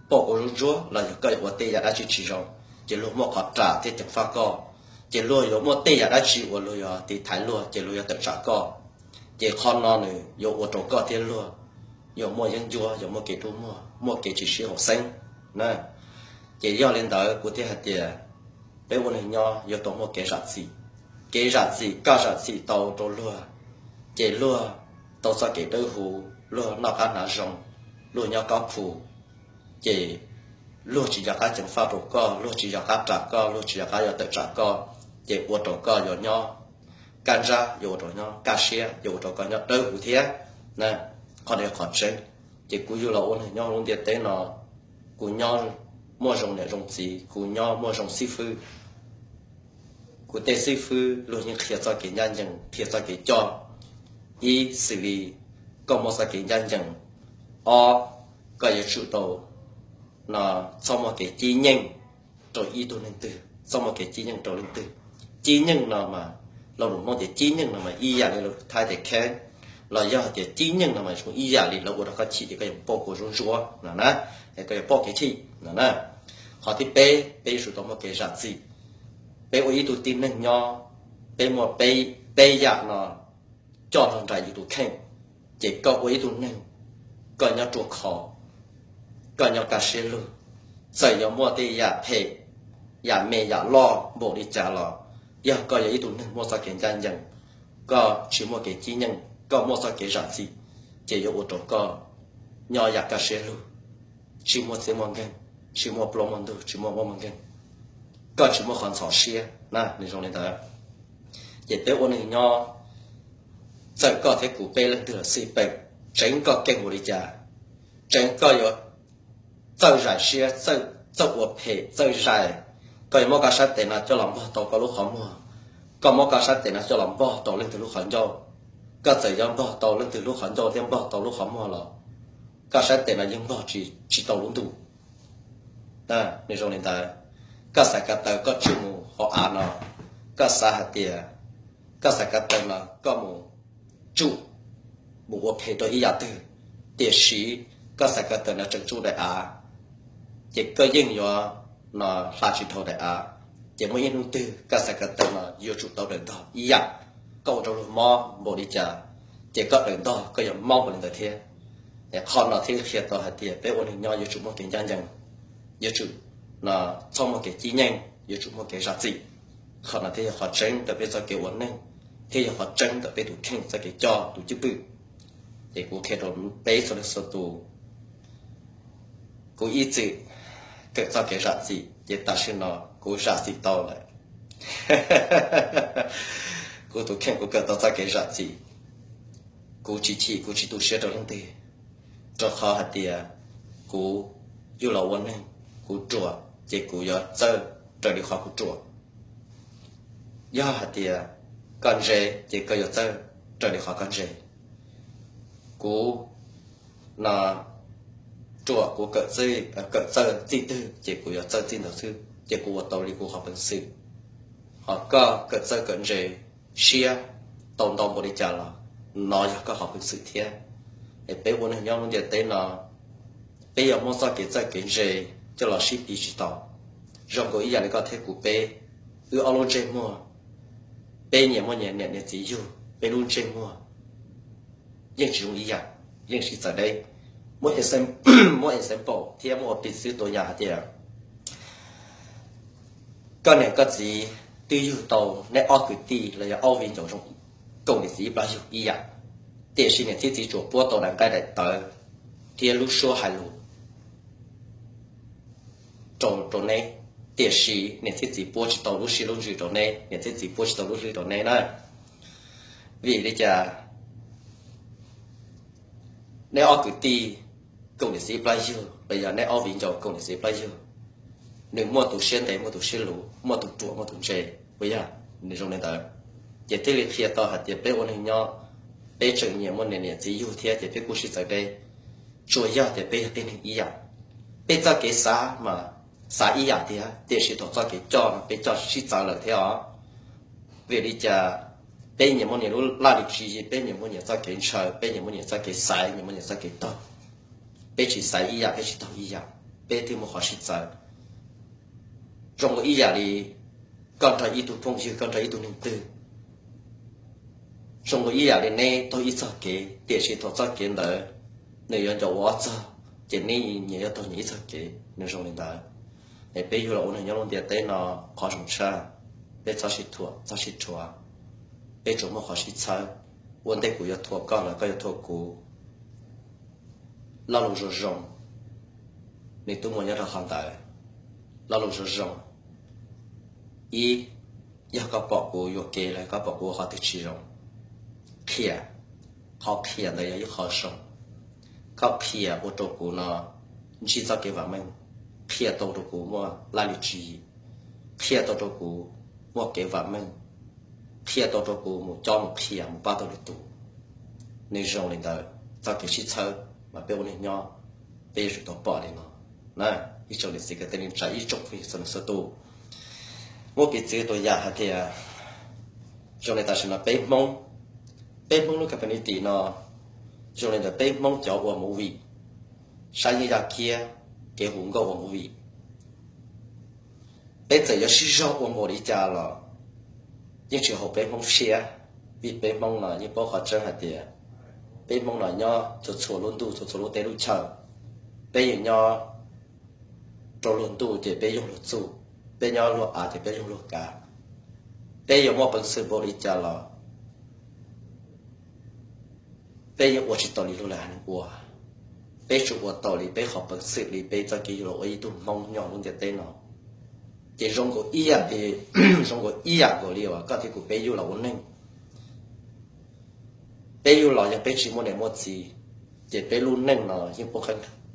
pauj kua zuab ntsuab los yog koj yuav ua tej yam dab tsi tsis zoo, ces luag muaj qhov ras thiab ceev faj koj, ces luag yuav muaj tej yam dab tsi uas luag yuav tiv thaiv luag ces luag yuav tawm tsam koj. Ces qhov no nws yuav ua rau koj thiab luag yuav muaj yeeb ncuab, yuav muaj kev rub muag, muaj kev tsis sib haum xeeb na. Ces yog li ntawd kuv thiaj hais tias peb ua neeg nyob yuav tau muaj kev zam txim. Kev zam txim, koj zam txim tau rau luag, ces luag tau txoj kev dawb huv, luag noj qab hnav zoo, luag nyob kob khu, ces luag tsis nco qab ceev faj rau koj, luag tsis nco qab ras koj, luag tsis nco qab yuav tawm tsam koj, ces ua rau koj yuav nyob kaj ntsab, yuav ua rau nyob kaj siab, yuav ua rau koj nyob dawb huv thiab na. Qhov no yog qhov tseeb. Ces kuv yug los ua neeg nyob lub ntiaj teb no, kuv nyob muaj zoo niam zoo txiv, kuv nyob muaj zoo xib fwb. Kuv tej xib fwb luag yeej qhia txoj kev ncaj ncees, qhia txoj kev coj. Ib, xws li koj muaj txoj kev ncaj ncees. Ob, koj yuav tsum tau, no, txhob muaj kev cib nyeej rau ib tug neeg twg, txhob muaj kev cib nyeej rau leej twg. Cib nyeej no mas, lo lus Hmoob tias cib nyeej no mas ib yam li lo lus Thaib tias kheeb, los yog hais tias cib nyeej no mas zoo ib yam li lawv ua rau koj chim ces koj yuav pauj kua zuab ntsuab no na, es koj yuav pauj kev chim no na. Qhov thib peb, peb yuav tsum tau muaj kev zam txim. Peb ua ib tug tib neeg nyob, peb muaj peb, peb yam no coj nrog nraim yus tus kheej. Ces koj ua ib tug neeg, koj nyob ruaj khov, koj nyob kaj siab lug, txawm yuav muaj tej yam phem, yam me yam loj npaum li cas los, yog koj yog ib tug neeg muaj txoj kev ncaj ncees, koj tsis muaj kev cib nyeej, koj muaj txoj kev zam txim, ces yuav ua rau koj nyob yam kaj siab lug, tsis muaj txij muaj nkeeg, tsis muaj plaub muaj ntug, tsis muaj mob muaj nkeeg, koj tsis muaj qhov ntxhov siab na, nws zoo li ntawd. Ces peb ua neeg nyob, txawm koj thiab kuv peb leej twg los xij peem, tseev koj keej ua li cas, tseev koj yuav txawj zais siab, txawj ua phem, txawj zais, koj yuav muab koj sab tes no coj los npog tau koj lub qhov muag, koj muab koj sab tes no coj los npog tau leej twg lub qhov ncauj, Koj txawm yuav npog tau leej twg lub qhov ncauj thiab npog tau lub qhov muag los, koj sab tes no yeej npog tsis tau lub ntuj. Nws zoo li ntawd. Koj xav ko taw koj tsuj mus hauv av no, koj xav hais tias koj xav ko taw no koj mus tsuj, mus ua phem rau ib yam twg, tiam sis koj xav ko taw no tseem tsuj daim av, ces koj yeej yuav no hla tsis dhau daim av. Ces muaj ib hnub twg koj xav ko taw no yuav tsum tau daws ntog ib yam. Koj ua rau luag mob npaum li cas, ces koj daws ntog koj yuav mob npaum li ntawd thiab. Qhov no thiaj li qhia tau hais tias peb ua neeg nyob yuav tsum muaj kev ncaj ncees, yuav tsum no txhob muaj kev cib nyeej, yuav tsum muaj kev zam txim. Qhov no thiaj yog qhov tseeb ntawm peb txoj kev ua neeg, thiab yog qhov tseeb ntawm peb tus kheej txoj kev coj tus cwj pwm. Ces kuv qhia rau peb txhua leej txhua tus, kuv ib txwm kawm txoj kev zam txim, ces tam sim no kuv zam txim tau lawm. Kuv tus kheej kuv kawm tau txoj kev zam txim. Kuv tsis chim, kuv tsis tu siab rau leej twg, rau qhov hais tias kuv yug los ua neeg, kuv ruam ces kuv yuav txawj raws li qhov kuv ruam. Yog hais tias koj ntse ces koj yuav txawj raws li qhov koj ntse. Kuv no ruam, kuv kawm txawj txij twg ces kuv yuav txawj txij ntawd xwb, ces kuv ua tau li kuv qhov peev xwm. Ho koj kawm txawj kawm ntse siab tau ntau npaum li cas los no yog koj qhov peev xwm thiab. Es peb ua neeg nyob lub ntiaj teb no, peb yuav muab txoj kev txawj kev ntse coj los sib piv tsis tau. Zoo nkaus ib yam li koj thiab kuv peb, wb ob lub ntsej muag, peb nyias muaj nyias niam nyias txiv yug, peb lub ntsej muag yeej tsis zoo ib yam, yeej sib txawv deb. Muab, muab example thiab muab ua piv xwb tua yam hais tias koj niam koj txiv twb yug tau neb ob kwv tij los yog ob viv ncaus zoo, kaum niam txiv ib plab yug ib yam, tiam sis niam thiab txiv tsuas puab tau daim nqaij daim tawv thiab lub suab hais lus rau, rau neb, tiam sis niam thiab txiv puab tsis tau lub siab lub ntsws rau neb, niam thiab txiv puab tsis tau lub hlwb rau neb na. Vim li cas? Neb ob kwv tij kaum niam txiv ib plab yug los yog neb ob viv ncaus kaum niam txiv ib plab yug, nws muaj tus siab ntev muaj tus siab luv, muaj tus ruam muaj tus ntse, puas yog? Nws zoo li ntawd. Ces thiaj li qhia tau hais tias peb ua neeg nyob, peb tseem nyias muaj niam niam txiv yug thiab ces peb kuj sib txawv deb. Tsuas yog tias peb yog tib neeg ib yam, peb txoj kev xav mas xav ib yam tiag, tiam sis thaum txoj kev coj mas peb coj sib txawv lawm thiab os. Vim li cas? Peb nyias muaj nyias lub laj lim tswv yim, peb nyias muaj nyias txoj kev ntshaw, peb nyias muaj nyias txoj kev xaiv, nyias muaj nyias txoj kev taug. Peb tsis xaiv ib yam, peb tsis taug ib yam, peb thiaj muaj qhov sib txawv. Zoo nkaus ib yam li koj nrog ib tug phooj ywg, koj nrog ib tug neeg twg, zoo nkaus ib yam li neb taug ib txoj kev, tiam sis thaum txoj kev ntawd nws yuav ncaus ua ob txog, ces neb nyias yuav taug nyias ib txoj kev. Nws zoo li ntawd. Es peb yug los ua neeg nyob lub ntiaj teb no, qhov zoo tshaj, peb txhob sib thuam, txhob sib rhuav, peb tsuas muaj qhov sib txhawb. Ua ntej kuv yuav thuam koj los koj yuav thuam kuv, lo lus zoo zoo, nws twb muaj nyob rau qhov ntawd. Lo lus zoo zoo, ib, yog koj pom kuv yuam kev los koj pom kuv ua qhov twg tsis zoo, qhia. Qhov qhia ntawd yog ib qho zoo. Koj qhia ua rau kuv no ntsib txoj kev vam meej, qhia tau rau kuv muaj laj lim tswv yim, qhia tau rau kuv muaj kev vam meej, qhia tau rau kuv mus cob mus qhia mus pab tau lwm tus. Nws zoo li ntawd, txoj kev sib txhawb mas peb ua neeg nyob, peb yuav tsum tau pom li no na. Ib tsoom niam txiv kwv tij neej tsa, ib tsoom phooj ywg txhua leej txhua tus, muab piv txwv tua yam hais tias zoo li tam sim no peb Hmoob, peb Hmoob lub company tim no, zoo li ntawd peb Hmoob cov ua movie, saib yeej yaj kiab kev hu nkauj ua movie. Peb txawm yuav sib zog ua npaum li cas los yeej tsis haum peb Hmoob siab, vim peb Hmoob no yeej paub qhov tseeb hais tias peb Hmoob no nyob txhua txhua lub ntuj txhua txhua lub teb lub chaw. Peb yeej nyob rau luag ntuj ces peb yoog luag txuj, peb nyob luag av ces peb yoog luag kav. Peb yuav muaj peev xwm npaum li cas los peb yeej ua tsis tau li luag lwm haiv neeg ua. Peb tsuas ua tau li peb qhov peev xwm li peb txoj kev yug los ua ib tug Hmoob nyob lub ntiaj teb no. Ces zoo nkaus ib yam li, zoo nkaus ib yam nkaus li uas koj thiab kuv peb yug los ua neeg. Peb yug los yog peb tsis muaj niam muaj txiv, ces peb lub neej no yeej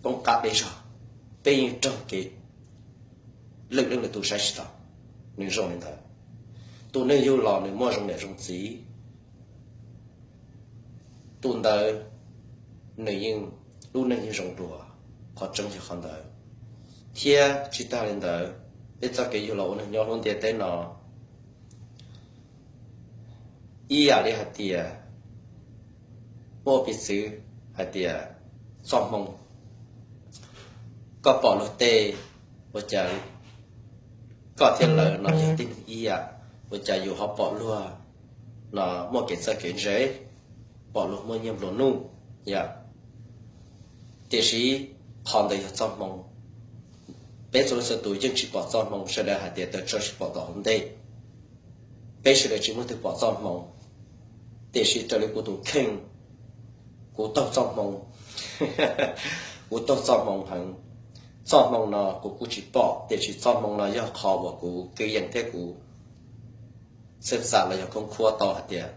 poob qab deb zog, peb yeej raug kev lwm leej lwm tus saib tsis taus. Nws zoo li ntawd. Tus neeg yug los nws muaj zoo niam zoo txiv, Tus ntawd nws yeej, lub neej yeej zoo dua, qhov tseeb yog qhov ntawd. Thiab tsis tag li ntawd, peb txoj kev yug los ua neeg nyob lub ntiaj teb no ib yam li hais tias, muaj piv txwv hais tias txoj hmoo, koj pom luag tej, ua cas koj thiab lawv no yog tib neeg ib yam, ua cas yus ho pom luag no muaj kev txawj kev ntse, pom luag muaj nyiaj nplua nuj, yom? Tiam sis qhov ntawd yog txoj hmoo. Peb txhua leej txhua tus yeej tsis pom txoj hmoo, sawv daws hais tias taws tsawg tsis pom tom hauv ntej. Peb sawv daws tsis muaj leej twg pom txoj hmoo, tiam sis raws li kuv tus kheej, kuv taug txoj hmoo, kuv taug txoj hmoo heev. Txoj hmoo no kuv kuj tsis pom, tiam sis txoj hmoo no yog qhov uas kuv kwv yees thiab kuv txhawj xav los yog khoob khuab tau hais tias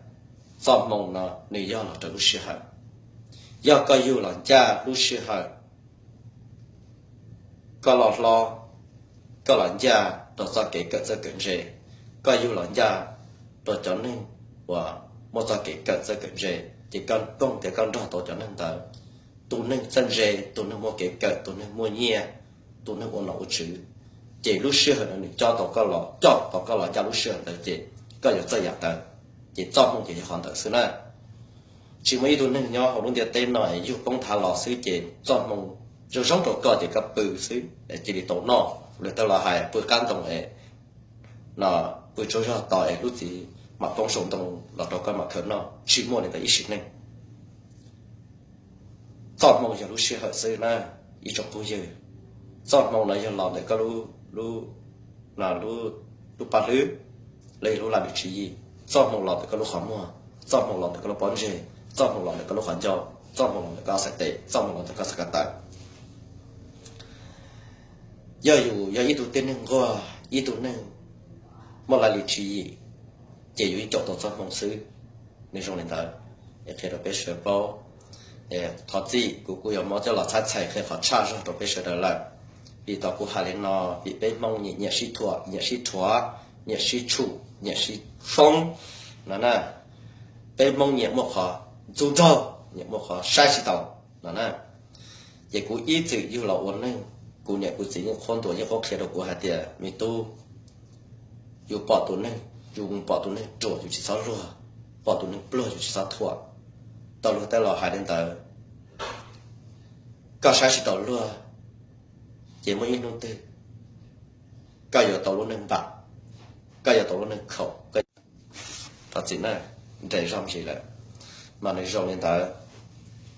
txoj hmoo no nws yog los raws lub sij hawm. Yog koj yug los ncaj lub sij hawm, koj loj hlob, koj los ncaj rau txoj kev kawm txawj kawm ntse, koj yug los ncaj rau cov neeg uas muaj txoj kev kawm txawj kawm ntse, ces koj kooj tias koj nrog tau cov neeg ntawd. Tus neeg txawj ntse, tus neeg muaj kev kawm, tus neeg muaj nyiaj, tus neeg ua nom ua tswv, ces lub sij hawm ntawd nws coj tau koj los, coj tau koj los ncaj lub sij hawm ntawd ces koj yuav txawj yam ntawd. Ces txoj hmoo ces yog qhov ntawd xwb na. Tsis muaj ib tug neeg nyob hauv lub ntiaj teb no es yug poob nthav los xwb ces txoj hmoo zoo zoo rau koj ces koj pw xwb es cia li tau noj, lawv tau los hais pw qab ntoo es no, pw tsaug zog tos es lub txiv mam poob saum ntoo los rau koj mam khaws noj. Tsis muaj li ntawd ib sim neej. Txoj hmoo yog lub sij hawm xwb na, ib tsoom phooj ywg. Txoj hmoo no yog los ntawm koj lub, lub, lub paj hlwb, los yog lub laj lim tswv yim. Txoj hmoo los ntawm koj lub qhov muag, txoj hmoo los ntawm koj lub pob ntseg, txoj hmoo los ntawm koj lub qhov ncauj, txoj hmoo los ntawm koj xaim tes, txoj hmoo los ntawm koj xav kav taw. Yog yus yog ib tug tib neeg nquag, ib tug neeg muaj laj lim tswv yim, ces yus yeej caum tau txoj hmoo xwb. Nws zoo li ntawd, es qhia rau peb sawv daws paub. Thov txim, kuv kuj yuav muab coj los txhab txhais qhia qhov tshaj zog rau peb sawv daws lawm. Vim tau kuv hais li no, vim peb Hmoob nyiam, nyiam sib thuam, nyiam sib rhuav, nyiam sib tshum, nyiam sib foob no na. Peb Hmoob nyiam muaj qhov ntxub ntxaug, nyiam muaj qhov saib tsis taus no na. Ces kuv ib txwm yug los ua neeg, kuv niam kuv txiv yeej qhuab ntuas yeej qhuab qhia rau kuv hais tias, me tub, yus pom tus neeg, yus mus pom tus neeg ruam yus tsis txhob luag, pom tus neeg pluag yus tsis txhob thuam. Tau luag tej los hais li ntawd, koj saib tsis taus luag, ces muaj ib hnub twg koj yuav tau lub neej npam, koj yuav tau lub neej khaum, koj thov txim na, nres zog ntsis lawm, mas nws zoo li ntawd.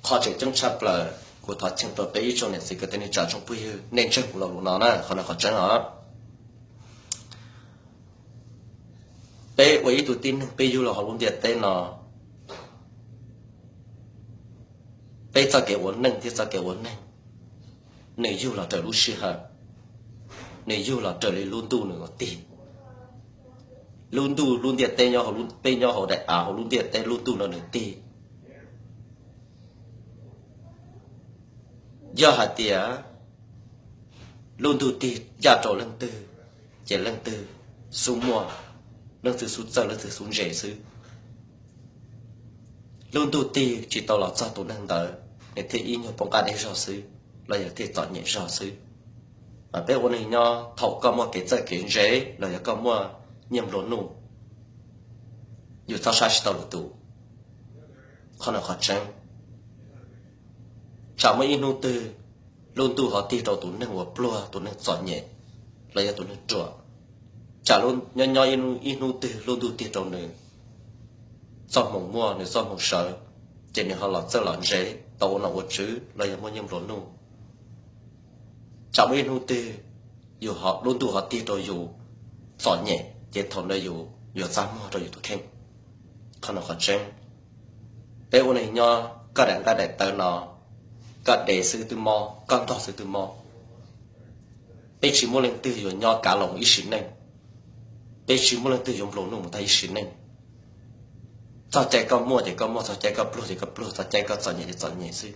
Qhov tseem ceeb tshaj plaws, kuv thov cheem rau peb ib tsoom niam txiv kwv tij neej tsa tsoom phooj ywg, nej ntseeg kuv lo lus no na, qhov no qhov tseeb os. Peb ua ib tug tib neeg, peb yug los hauv lub ntiaj teb no, peb txoj kev ua neej thiab txoj kev ua neeg, nws yug los raws lub sij hawm, nws yug los raws li lub ntuj nws tig. Lub ntuj, lub ntiaj teb, peb nyob hauv daim av, hauv lub ntiaj teb lub ntuj no nws tig. Yog hais tias lub ntuj tig ncaj rau leej twg, ces leej twg xub muaj, leej twg xub txawj, leej twg xub ntse xwb. Lub ntuj tig tsis tau los txog tus neeg ntawd, nws thiaj ib nyuag poob qab deb zog xwb, los yog thiaj txom nyem zog xwb. Mas peb ua neeg nyob, thaum koj muaj kev txawj kev ntse los yog koj muaj nyiaj nplua nuj, yus txhob saib tsis taus lwm tus. Qhov no qhov tseeb. Tsam muaj ib hnub twg lub ntuj ho tig rau tus neeg uas pluag, tus neeg txom nyem, los yog tus neeg ruam. Tsam nyob nyob ib hnub twg lub ntuj tig rau nws txoj hmoo muaj, nws txoj hmoo sawv, ces nws ho los txawj los ntse, tau ua nom ua tswv los yog muaj nyiaj nplua nuj. Tsam muaj ib hnub twg yus, lub ntuj ho tig rau yus txom nyem, ces thaum ntawd yus yuav txaj muag rau yus tus kheej. Qhov no qhov tseeb. Peb ua neeg nyob, koj daim nqaij daim tawv no, koj de xwb twb mob, koj ntog xwb twb mob. Peb tsis muaj leej twg yuav nyob kav los ib sim neej. Peb tsis muaj leej twg yuav nplua nuj mus tag ib sim neej. Txoj cai koj muaj ces koj muaj, txoj cai koj pluag ces koj pluag, txoj cai koj txom nyem ces txom nyem xwb.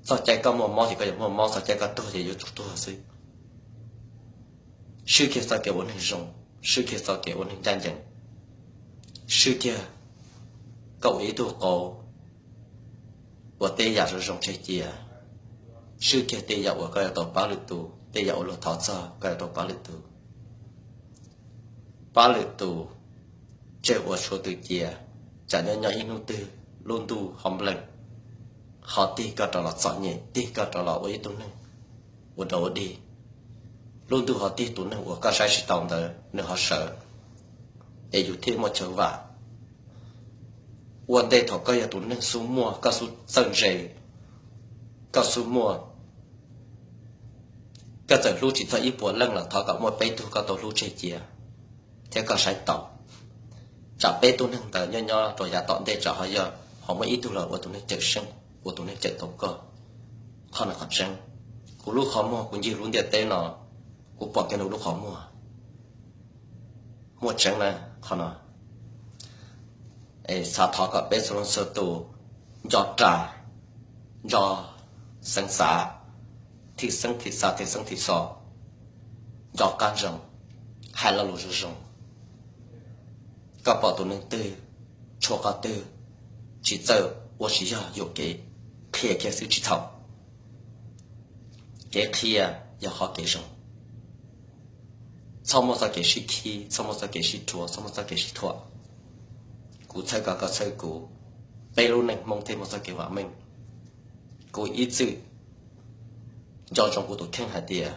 Txoj cai koj muaj mob ces koj yuav muaj mob, txoj cai koj tuag ces yuav tsum tuag xwb. Swb kiag txoj kev ua neeg zoo, swb kiag txoj kev ua neeg ncaj ncees, swb kiag koj ua ib tug qauv ua tej yam zoo zoo tseg cia, swb kiag tej yam uas koj yuav tau pab lwm tus, tej yam uas luag thov txog koj yuav tau pab lwm tus. Pab lwm tus, tseg ua tshuav tws cia, tsam nyob nyob ib hnub twg lub ntuj ho nplees, ho tig koj rov los txom nyem, tig koj rov los ua ib tug neeg ua dog ua dig. Lub ntuj ho tig tus neeg uas koj saib tsis taus ntawd nws ho sawv, es yus thiaj muaj chaw vam. Ua ntej thaum koj yog tus neeg xub muaj, koj xub txawj ntse, koj xub muaj, koj txawm hlub tsis txog ib puas leej los thov kom muaj peb tug koj tau hlub tseg cia thiab koj saib taus. Tsam peb tug neeg ntawd nyob nyob rau yav tom ntej tsam ho yog ho muaj ib tug los ua tus neeg cawm seej, ua tus neeg cawm tau koj. Qhov no qhov tseeb. Kuv lub qhov muag kuv ncig lub ntiaj teb no, kuv pom kiag lub qhov muag. Muaj tseeb na qhov no. Es xav thov kom peb txhua leej txhua tus nco ras, nco xeev xav, thim xeeb thim xav thim xeeb thim xos, nco qab ntsoov, hais lo lus zoo zoo. Koj pom tus neeg twg tshuav qhov twg tsis txawj ua tsis yog, yuam kev qhia kiag xwb tsis txhaum. Kev qhia yog qhov kev zoo. Txhob muaj txoj kev sib khib, txhob muaj txoj kev sib rhuav, txhob muaj txoj kev sib thuam. Kuv txhawb koj, koj txhawb kuv, peb lub neej Hmoob thiaj muaj txoj kev vam meej. Kuv ib txwm nco ntsoov kuv tus kheej hais tias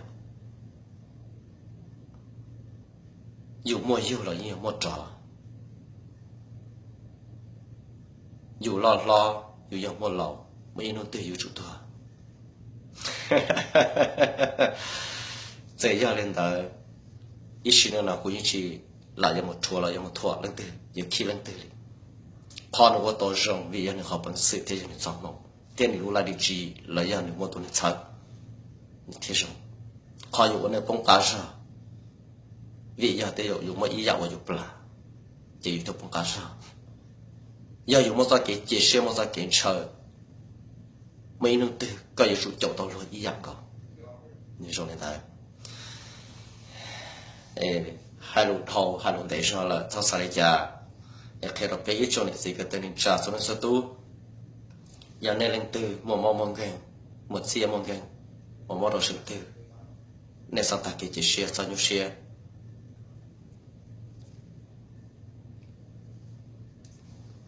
yus muaj yug los yeej yog muaj rov, yus loj hlob yus yog muaj laus, muaj ib hnub twg yus tsum tuag. Txawm yog li ntawd, ib sim neej no kuv yeej tsis lam yuav mus rhuav los yuav mus thuam leej twg, yuav khib leej twg li. Qhov nws ua tau zoo vim yog nws qhov peev xwm thiab yog nws txoj hmoo, thiab nws lub laj dim tsi los yog nws muaj tus neeg txhawb, nws thiaj zoo. Qhov yus ua neej poob qab zog vim yog tej zaum yus muaj ib yam uas yus plam, ces yus thiaj poob qab zog. Yog yus muaj txoj kev cia siab, muaj txoj kev ntshaw, muaj ib hnub twg koj yuav tsum caum tau luag ib yam nkaus. Nws zoo li ntawd. Hais lus dhau, hais lus ntev zog lawm, txhob xav li cas. Es qhia rau peb ib tsoom niam txiv kwv tij neej tsa txhua leej txhua tus, yog nej leej twg muaj mob muaj nkeeg, muaj txiaj muaj nkeeg, muaj mob rau seem twg, nej txhob tag kev cia siab, txhob nyuaj siab.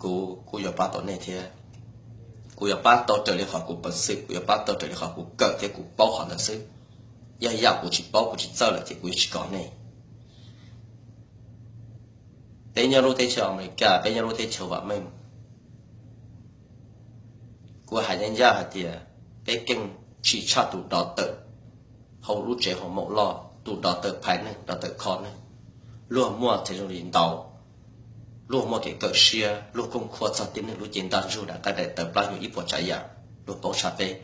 Kuv, kuv yuav pab tau nej thiab. Kuv yuav pab tau raws li qhov kuv peev xwm, kuv yuav pab tau raws li qhov kuv kawm thiab kuv paub qhov ntawd xwb. Yog yam kuv tsis paub kuv tsis txawj lawm ces kuv yuav tsis kom nej. Peb nyob lub teb chaws Amelikas, peb nyob lub teb chaws vam meej. Kuv hais ncaj ncaj hais tias peb keej tsis tshaj tus dov tawm hauv lub tsev hauv maum loj, tus dov tawm phais neeg, dov tawm kho neeg. Luag muaj theology ntau, luag muaj kev kawm siab, luag koom khua txog tib neeg lub cev ntaj ntsug daim qaib daim tawv plab hnyuv ib puas tsav yam, luag paub tshaj peb.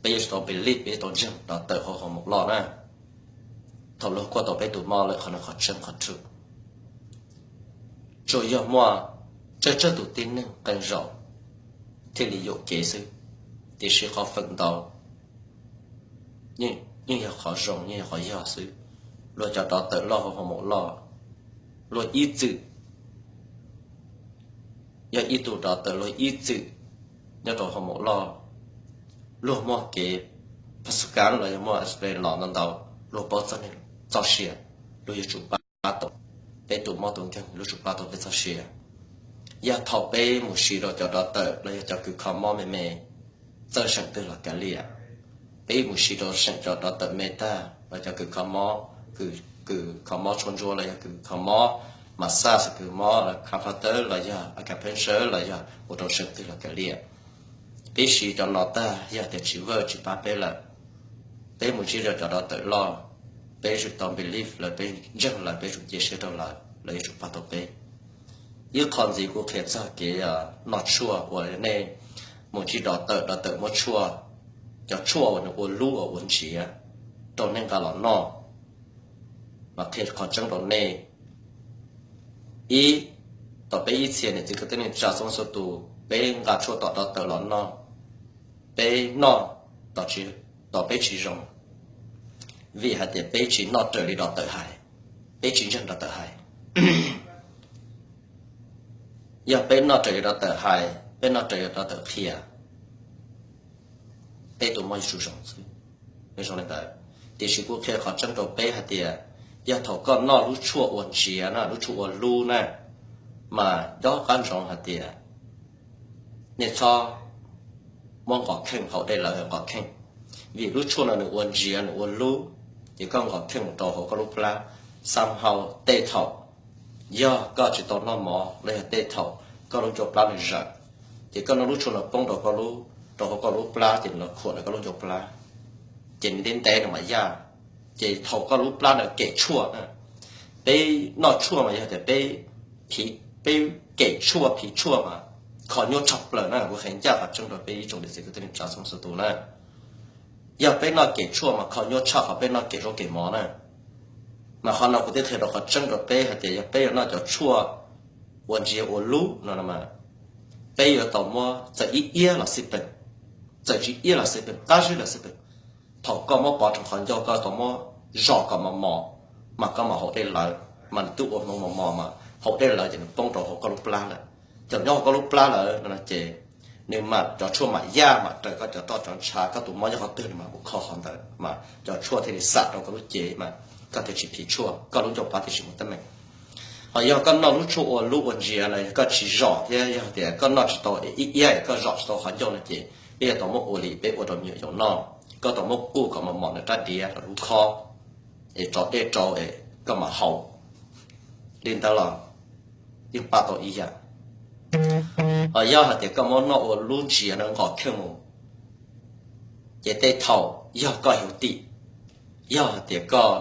Peb yuav tsum tau believe, peb yuav tau ntseeg dov tawm hauv hauv maum loj na. Thaum luag kuaj tau peb tus mob lawm, qhov no qhov tseeb qhov true. Tsuas yog muaj tsawg tsawg tus tib neeg qee zaum thiaj li yuam kev xwb, tiam sis qhov feem ntau yeej yog qhov zoo, yeej yog qhov yog xwb. Luag cov dov tawm loj hauv hauv maum loj, luag ib txwm yog ib tug dov tawm, luag ib txwm nyob rau hauv maum loj, luag muaj kev pha xu kav los yog muaj explain los ntau ntau, luag paub txog neeg txoj sia, luag yuav tsum pab tau peb tus mob tus nkeeg, luag tsum pab tau peb txoj sia. Yog thaum peb mus siv rau cov dov tawm los yog cov kws kho mob me me, txawj seem twg los kav liam. Peb mus siv rau seem cov dov tawm me tag los cov kws kho mob, kws kho mob tshuaj ntsuab los yog kws kho mob massage, kws mob chiropractor los yog acupuncture los yog ua rau seem twg los kav liam. Peb siv cov no tag yog tias tsis work tsis pab peb lawm, peb mus ntsib rau cov dov tawm loj, peb yuav tsum tau believe lawv, peb ntseeg lawv, peb tsum cia siab rau lawv, lawv yuav tsum pab tau peb. Ib qho ntxiv kuv qhia txog kev noj tshuaj uas nej mus ntsib dov tawm, dov tawm muab tshuaj, cov tshuaj uas nws ua lub uas ua ntsiav rau nej nqa los noj. Mas qhia qhov tseeb rau nej, ib, tom peb ib txhia niam txiv kwv tij neej tsa txhua leej txhua tus, peb nqa tshuaj tom dov tawm los noj, peb noj tom peb tsis zoo, vim hais tias peb tsis noj raws li dov tawm hais, peb tsis ntseeg dov tawm hais. Yog peb noj raws li dov tawm hais, peb noj raws li dov tawm qhia, peb tus mob yuav tsum zoo xwb. Nws zoo li ntawd. Tiam sis kuv qhia qhov tseeb rau peb hais tias, yog thaum koj noj lub tshuaj ua ntsiav na, lub tshuaj ua lub na, mas nco qab ntsoov hais tias nej txhob muab nqos kheej haus dej lawm, nqos kheej. Vim lub tshuaj no nws ua ntsiav, nws ua lub, ces koj nqos kheej mus rau hauv koj lub plab, xam hau tej thaum yog koj tsis tau noj mov los yog tej thaum koj lub ncauj plab nws zawm, ces koj noj lub tshuaj no poob rau koj lub, rau hauv koj lub plab, ces nws los khuam rau koj lub ncauj plab, ces nws ntev ntev nws mam yaj. Ces thaum koj lub plab ntawd kem tshuaj na, peb noj tshuaj mas yog tias peb, peb kem tshuaj phiv tshuaj mas kho nyuaj tshaj plaws na. Kuv qhia ncaj qhov tseeb rau peb ib tsoom niam txiv kwv tij neej tsa txhua leej txhua tus na, yog peb noj kem tshuaj mas kho nyuaj tshaj qhov peb noj kem zaub kem mov na. Mas qhov no kuv twb qhia rau qhov tseeb rau peb hais tias yog peb yuav noj cov tshuaj ua ntsiav ua lub no, peb yuav tau muab txawm ib iab los xij peem, txawm tsis iab los xij peem, qab zib los xij peem, thaum koj muab pov rau qhov ncauj koj tau muab zom kom mos mos, mas koj mam haus dej lawv, mas nws twb ua hmoov mos mos mas haus dej lawv ces nws poob rau hauv koj lub plab lawm. Thaum nyob hauv koj lub plab lawm no ces nws mam, cov tshuaj mam yaj mam raws koj cov roj cov ntshav, koj tus mob nyob qhov twg nws mam mus kho qhov ntawd, mas cov tshuaj thiaj li xam rau koj lub cev mas koj thiaj tsis phiv tshuaj, koj lub ncauj plab thiaj tsis mus teeb meem. Ho yog koj noj lub tshuaj ua lub ua ntsiav no, yog koj tsis zom thiab yog tias koj noj tsis tau ib iab es koj zom tsis tau qhov ncauj no ces peb yuav tau muab ua li peb ua rau me nyuam yaus noj, koj tau muab quj kom mos mos nws rab diav rau lub khob, es tso dej rau es koj mam haus. Li ntawd los yeej pab tau ib yam. Ho yog hais tias koj muab noj ua lub ntsiav no nqos kheej mus, ces tej thaum yog koj healthy, yog hais tias koj,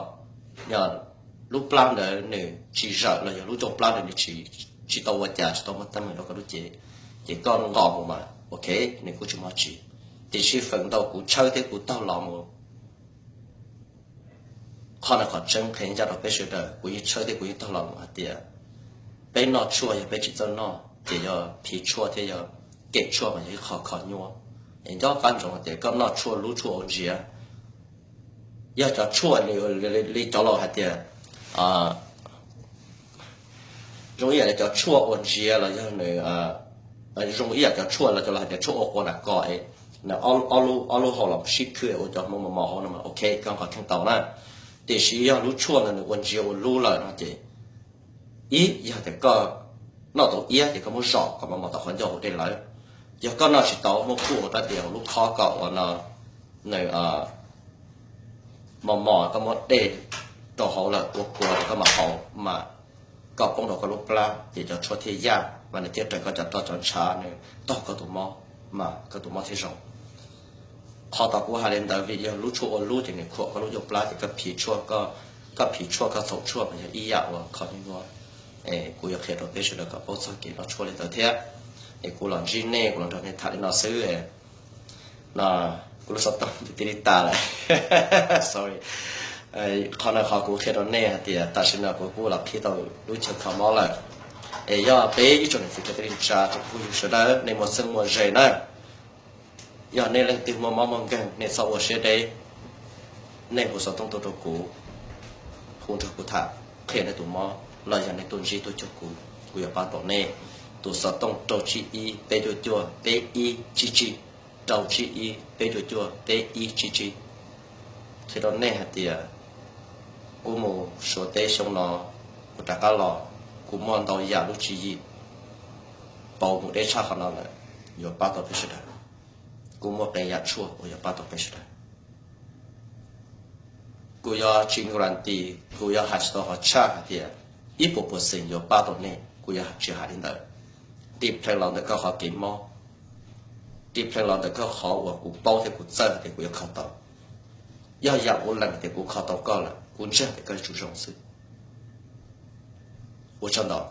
lub plab ntawd nws tsis zawm los yog lub ncauj plab ntawd nws tsis, tsis tau ua cas, tsis tau muaj teeb meem rau koj lub cev, ces koj nqos mus mas ok, nws kuj tsis muaj tsi. Tiam sis feem ntau kuv tshawb thiab kuv taug los mus, qhov no qhov tseeb qhia ncaj rau peb sawv daws, kuv yeej tshawb thiab kuv yeej taug los mus hais tias peb noj tshuaj yog peb tsis txawj noj ces yog phiv tshuaj thiab yog kem tshuaj mas yog ib qho kho nyuaj. Es nco qab ntsoov hais tias koj noj tshuaj lub tshuaj ua ntsiav, yog cov tshuaj li cov laus hais tias zoo ib yam li cov tshuaj ua ntsiav los yog nws zoo ib yam cov tshuaj los cov laus hais tias tshuaj ua quav nram kos es ob lub hau los sib khwb ua cov hmoov mos mos hauv no mas ok, koj nqos kheej tau na. Tiam sis yog lub tshuaj ntawd nws ua ntsiav ua lub lawm no ces ib yog tias koj noj tau iab ces koj muab zom kom mos mos tom qhov ncauj haus dej lawv. Yog koj noj tsis tau muab quj ua rab diav hauv lub khob kom ua no nws mos mos, koj muab dej rau hauv lawm ua kua ces koj mam haus mas koj poob rau koj lub plab ces cov tshuaj thiaj yaj mas nws thiaj raws koj cov roj cov ntshav nws taug koj tus mob mas koj tus mob thiaj zoo. Qhov tau kuv hais li ntawd vim yog lub tshuaj ua lub ces nws khuam koj lub ncauj plab ces koj phiv tshuaj, koj phiv tshuaj koj txhaum tshuaj mas yog ib yam uas kho nyuaj nyuaj. Kuv yuav qhia rau peb sawv daws kom paub txog kev noj tshuaj li ntawd thiab. Es kuv los ntsib nej, kuv los nrog nej tham li no xwb no, kuv lub xov tooj twb li tas lawm. Sorry. Qhov no qhov kuv qhia rau nej hais tias tam sim no kuv kuj los qhib tau lub chaw kho mob lawm. Es yog peb ib tsoom niam txiv kwv tij neej tsa tsoom phooj ywg sawv daws nej muaj txheeb muaj ze na, yog nej leej twg muaj mob muaj nkeeg nej txhob ua siab deb, nej hu xov tooj tuaj rau kuv, hu nrog kuv tham qhia nej tus mob los yog nej tuaj ntsib tuaj cuag kuv, kuv yuav pab tau nej. Tus xov tooj rau tsib ib peb cuaj cuaj peb ib tsib tsib, rau tsib ib peb cuaj cuaj peb ib tsib tsib. Qhia rau nej hais tias kuv mus Suav teb xyoo no, kuv rov qab los, kuv muaj ntau yam lub tswv yim pauv mus deb tshaj qhov no lawm, yuav pab tau peb sawv daws. Kuv muaj qee yam tshuaj uas yuav pab tau peb sawv daws. Kuv yuav tsis guarantee, kuv yuav hais tsis tau qhov tshaj hais tias ib puas percent yuav pab tau nej, kuv yuav tsis hais li ntawd. Dim plees los ntawm koj qhov kev mob, dim plees los ntawm koj qhov uas kuv paub thiab kuv txawj hais tias kuv yuav kho tau. Yog yam kuv lees tias kuv kho tau koj lawm, kuv ntseeg tias koj yuav tsum zoo xwb. Ua tsaug ntau.